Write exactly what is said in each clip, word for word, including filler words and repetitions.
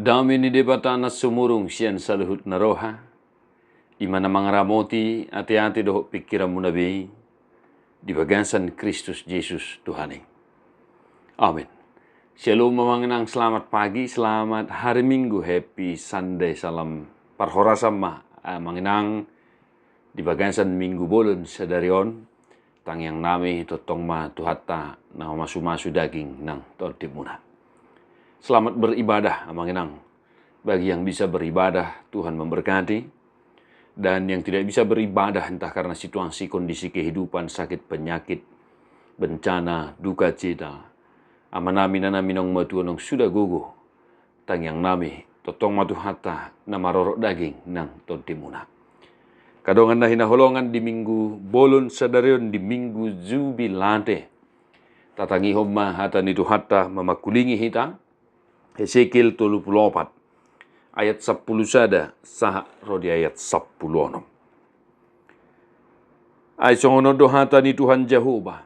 Dame ni Debata na sumurung sian saluhut na roha, i ma na mangaramoti ateate dohot pingkiranmuna be, di bagasan Kristus Jesus Tuhan i. Amin. Shalom amang inang, selamat pagi, selamat hari Minggu, happy Sunday, salam parhorasan ma amang inang. Di bagasan Minggu bolon sadari on, tangiang nami tongtong ma Tuhanta na mamasumasu daging nang tondimuna. Selamat beribadah amang inang. Bagi yang bisa beribadah, Tuhan memberkati. Dan yang tidak bisa beribadah, entah karena situasi kondisi kehidupan, sakit penyakit, bencana, duka cita, ama nami, ina nami, naung matua, naung suda gogo, tangiang nami tongtong ma Tuhanta na marorot daging nang tondimuna. Angka dongan na hinaholongan, di Minggu bolon sadari on, di Minggu Jubilate, tatangihon ma hata ni Tuhanta mamangkulingi hita. Hesekiel tolu pulu opat, ayat sampulu sada sahat ro di ayat sampulu onom. Ai songon on do hata ni Tuhan Jahowa: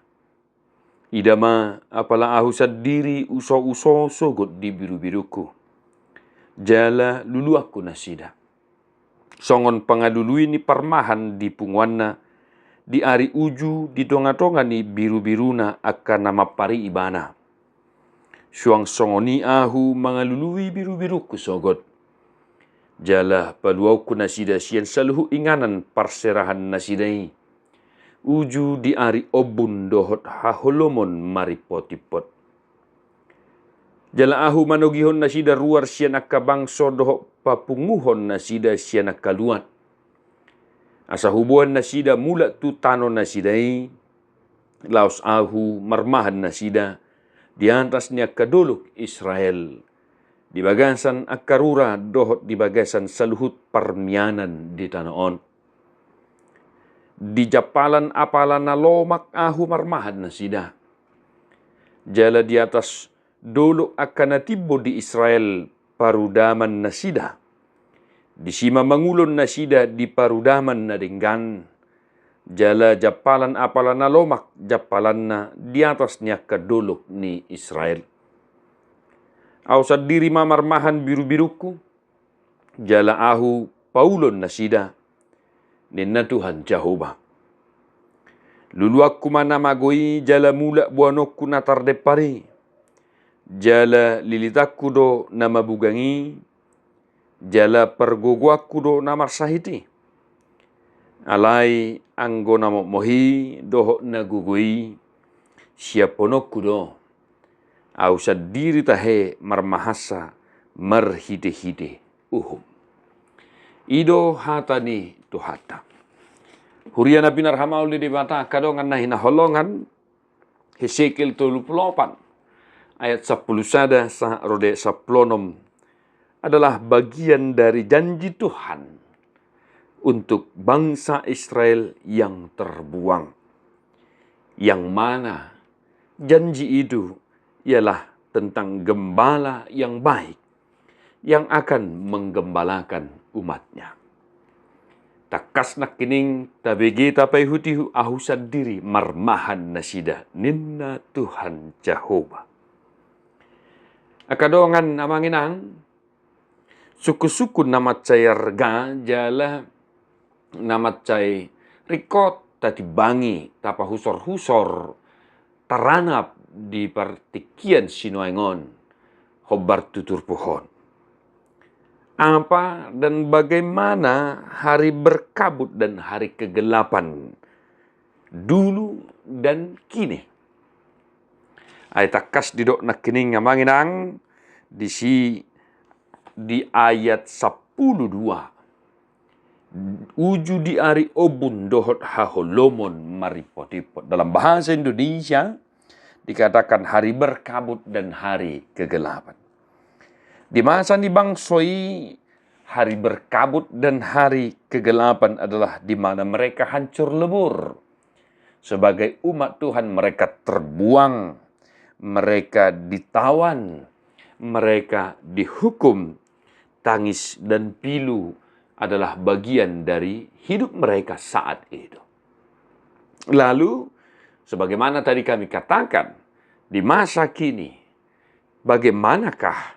Ida ma, apala Ahu sandiri usouso sogot di birubirungku, jala luluanku nasida songon pangalului ni parmahan di punguanna, di ari uju di tongatonga ni birubiruna angka na mampari ibana. Suang songon i Ahu mangalului birubirungku sogot, jala paluaonku nasida sian saluhut inganan parserahan nasida i, uju di ari ombun dohot haholomon maripotimpot. Jala Ahu manogihon nasida ruar sian angka bangso dohot papunguhon nasida sian angka luat, asa huboan nasida mulak tu tano nasida i, laos Ahu marmahan nasida di atas ni angka dolok Israel, di bagasan angka rura dohot di bagasan saluhut parmianan di tano on. Di jampalan apala na lomak Ahu marmahan nasida. Jala di atas dolok angka na timbo di Israel parudaman nasida. Disi ma mangulon nasida di parudaman na denggan. Jala jampalan apala na lomak jampalanna di atas ni angka dolok ni Israel. Ahu sandiri ma marmahan birubirungku, jala Ahu paulon nasida, ninna Tuhan Jahowa. Luluanku ma na mago i, jala mulak boanonku na tardempar i. Jala lilitanku do na mabugang i, jala pargogoanku do na marsahit i. Alai anggo na mohmoh i dohot na gogo i, siaphononku do. Ahu sandiri tahe marmahansa marhitehite uhum. I do hata ni Tuhanta. Huria na pinarhamauli Debata, angka dongan na hinaholongan, Hesekiel tolu pulu opat ayat sampulu sada sahat ro di sampulu onom adalah bagian dari janji Tuhan untuk bangsa Israel yang terbuang, yang mana janji itu ialah tentang gembala yang baik yang akan menggembalakan umat-Nya. Tangkas nangkining tabege tapaihutihut, Ahu sandiri marmahan nasida, ninna Tuhan Jahowa. Angka dongan amang inang, sungkunsungkun na mansai arga jala na mansai ringkot tatimbangi, tapahusorhusor, taranap di partingkian sinuaeng on, hombar tu turpuk on. Apa dan bagaimana hari berkabut dan hari kegelapan dulu dan kini? Ai tangkas didok nangkining amang inang, disi di ayat sampulu dua. Uju di ari ombun dohot haholomon maripotimpot. Dalam bahasa Indonesia dikatakan hari berkabut dan hari kegelapan. Di masa ni bangso i, hari berkabut dan hari kegelapan adalah di mana mereka hancur lebur. Sebagai umat Tuhan, mereka terbuang, mereka ditawan, mereka dihukum. Tangis dan pilu adalah bagian dari hidup mereka saat itu. Lalu, sebagaimana tadi kami katakan, di masa kini, bagaimanakah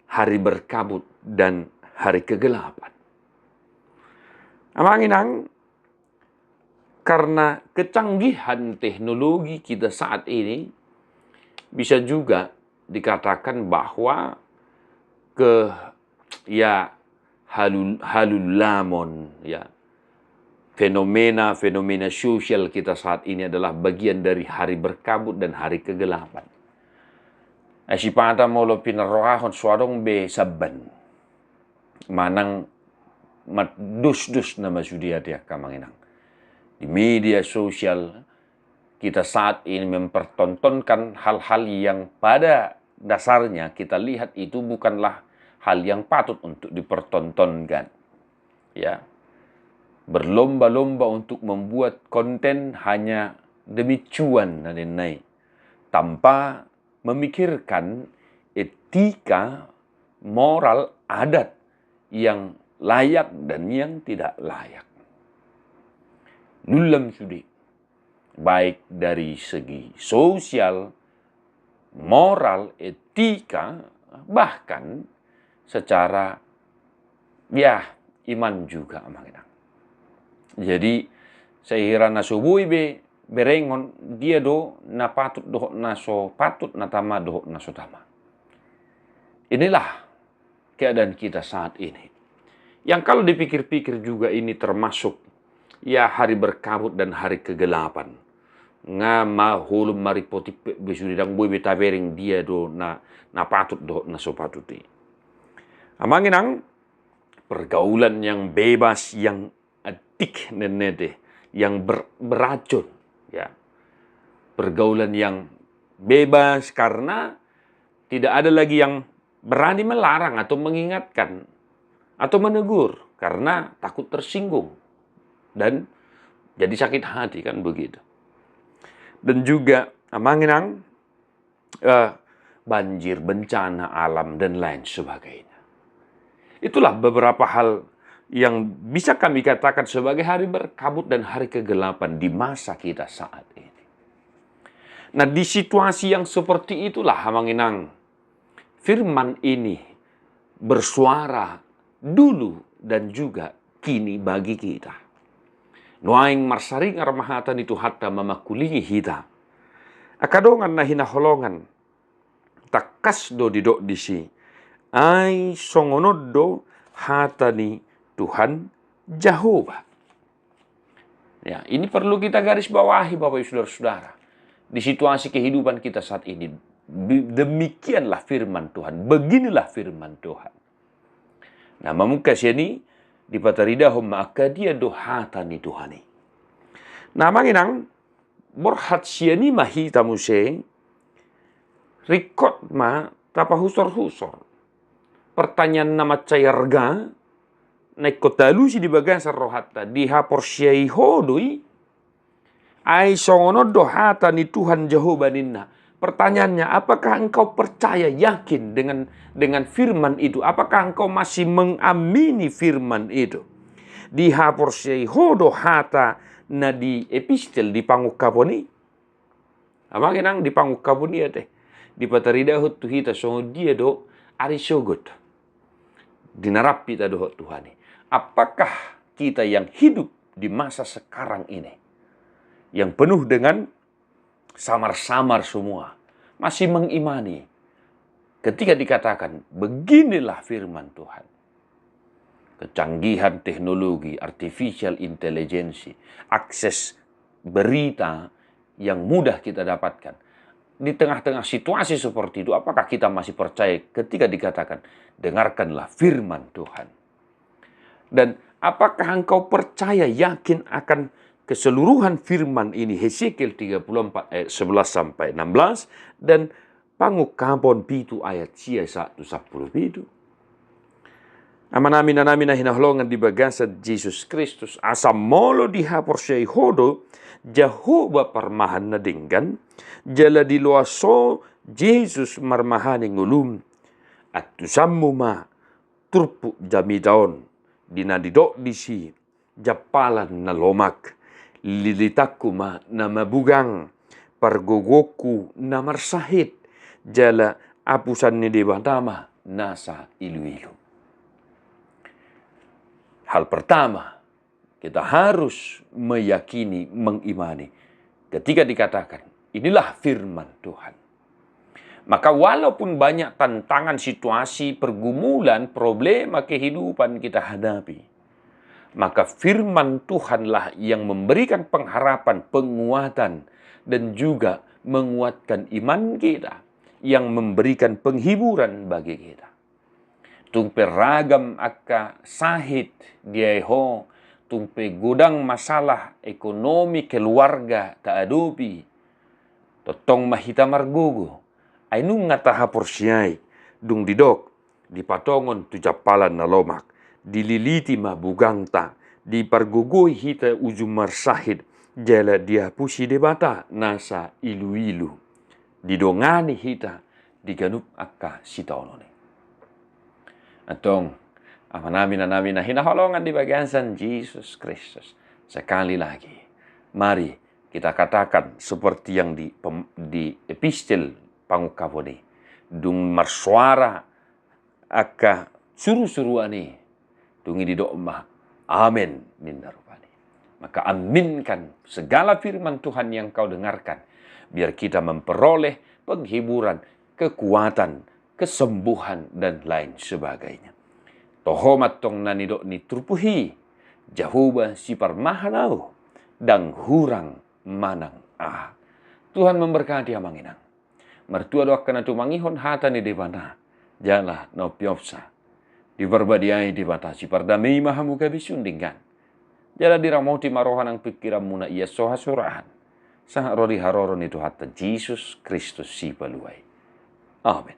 hari berkabut dan hari kegelapan. Amang inang, karena kecanggihan teknologi kita saat ini, bisa juga dikatakan bahwa ke, ya, halul-, halulamon, ya, fenomena-fenomena sosial kita saat ini adalah bagian dari hari berkabut dan hari kegelapan. Ai sipata molo pinarrohahon so adong be saban manang mat-, dos-dos nama sude ate angka amang inang. Di media sosial kita saat ini mempertontonkan hal-hal yang pada dasarnya kita lihat itu bukanlah hal yang patut untuk dipertontonkan. Ya. Berlomba-lomba untuk membuat konten hanya demi cuan na nian i, tanpa memikirkan etika, moral, adat yang layak dan yang tidak layak. Lulam sude, baik dari segi sosial, moral, etika, bahkan secara, ya, iman juga, amang inang. Jadi, sahira na so boi be berengon, dia do na patut dohot na so patut, na tama dohot na so tama. Inilah keadaan kita saat ini. Yang kalau dipikir-pikir juga ini termasuk, ya, hari berkabut dan hari kegelapan. Nga ma holom maripot-ipot be sude, ndang boi be tabereng dia do na, na patut dohot na so patut i. Amang inang, pergaulan yang bebas, yang addicted, yang ber-, beracun, ya. Pergaulan yang bebas karena tidak ada lagi yang berani melarang atau mengingatkan atau menegur karena takut tersinggung dan jadi sakit hati, kan begitu. Dan juga, amang inang, eh, banjir, bencana alam, dan lain sebagainya. Itulah beberapa hal yang bisa kami katakan sebagai hari berkabut dan hari kegelapan di masa kita saat ini. Nah, di situasi yang seperti itulah, amang inang, firman ini bersuara dulu dan juga kini bagi kita. Nuaeng marsaringar ma hata ni Tuhanta mamangkulingi hita. Angka dongan na hinaholongan, tangkas do didok disi, ai songon on do hata ni Tuhan Jahowa. Ya, ini perlu kita garis bawahi, Bapak Ibu Saudara-saudara. Di situasi kehidupan kita saat ini, bi-, demikianlah firman Tuhan, beginilah firman Tuhan. Nah, mamungka sian i dipataridahon ma angka dia do hata ni Tuhan i. Nah, amang inang, borhat sian i ma hita muse, ringkot ma tapahusor-husor. Pertanyaan na mansai arga na ingkon taalusi di bagasan rohanta, dihaporseai ho do i? Ai songon on do hata ni Tuhan Jahowa ninna. Pertanyaannya, apakah engkau percaya, yakin dengan, dengan firman itu? Apakah engkau masih mengamini firman itu? Dihaporseai ho do hata na di epistel, di pangungkapon i? Amang inang, di pangungkapon i ate dipataridahon tu hita songon dia do ari sogot di na rap hita dohot Tuhan i. Apakah kita yang hidup di masa sekarang ini, yang penuh dengan samar-samar semua, masih mengimani ketika dikatakan, "Beginilah firman Tuhan"? Kecanggihan teknologi, artificial intelligence, akses berita yang mudah kita dapatkan. Di tengah-tengah situasi seperti itu, apakah kita masih percaya ketika dikatakan, "Dengarkanlah firman Tuhan"? Dan apakah engkau percaya, yakin akan keseluruhan firman ini? Hesekiel tiga puluh empat ayat sebelas sampai enam belas dan Pangungkapon pitu ayat sia sahat tu sampulu pitu. Amanami, inanami na hinaholongan di bagasan Jesus Kristus, asa molo dihaporseai ho do Jahowa parmahan na denggan, jala diloas ho Jesus marmahani ngolum, antusanmu ma turpuk jamita on, di na didok disi jampalan na lomak, lilitanku ma na mabugang, pargogoonku na marsahit, jala apusan ni Debata ma nasa iluilu. Hal pertama, kita harus meyakini, mengimani ketika dikatakan, "Inilah firman Tuhan." Maka walaupun banyak tantangan, situasi, pergumulan, problema kehidupan kita hadapi, maka firman Tuhanlah yang memberikan pengharapan, penguatan, dan juga menguatkan iman kita, yang memberikan penghiburan bagi kita. Tung pe ragam angka sahit di ai ho, tung pe godang masalah ekonomi keluarga taadopi, tongtong ma hita margogo. Ai nunga tahaporseai, dung didok, dipatongon tu jampalan na lomak, dililiti ma bugangta, dipargogoi hita uju marsahit, jala diapusi Debata nasa iluilu, didongani hita di ganup angka sitaonon i. Antong, amanami, inanami na hinaholongan di bagasan Jesus Kristus, sekali lagi, mari kita katakan seperti yang di pem-, di epistel pangungkapon i, dung marsuara angka surusuruan i, dung i didok ma, "Amen," ninna rupani. Maka aminkan segala firman Tuhan yang kau dengarkan, biar kita memperoleh penghiburan, kekuatan, kesembuhan, dan lain sebagainya. Toho ma antong na nidok ni turpuk i, Jahowa siparmahan ahu, ndang hurang manang aha. Tuhan memberkati amang inang. Martua do angka na tumangihon hata ni Debata, jala na umpeopsa. Diparbadiai Debata, sipardame i ma hamu gabe siundenggan. Jala diramoti ma roha nang pingkiranmuna, ia so hasurahan, sahat ro di haroro ni Tuhanta Jesus Kristus Sipalua i. Amen.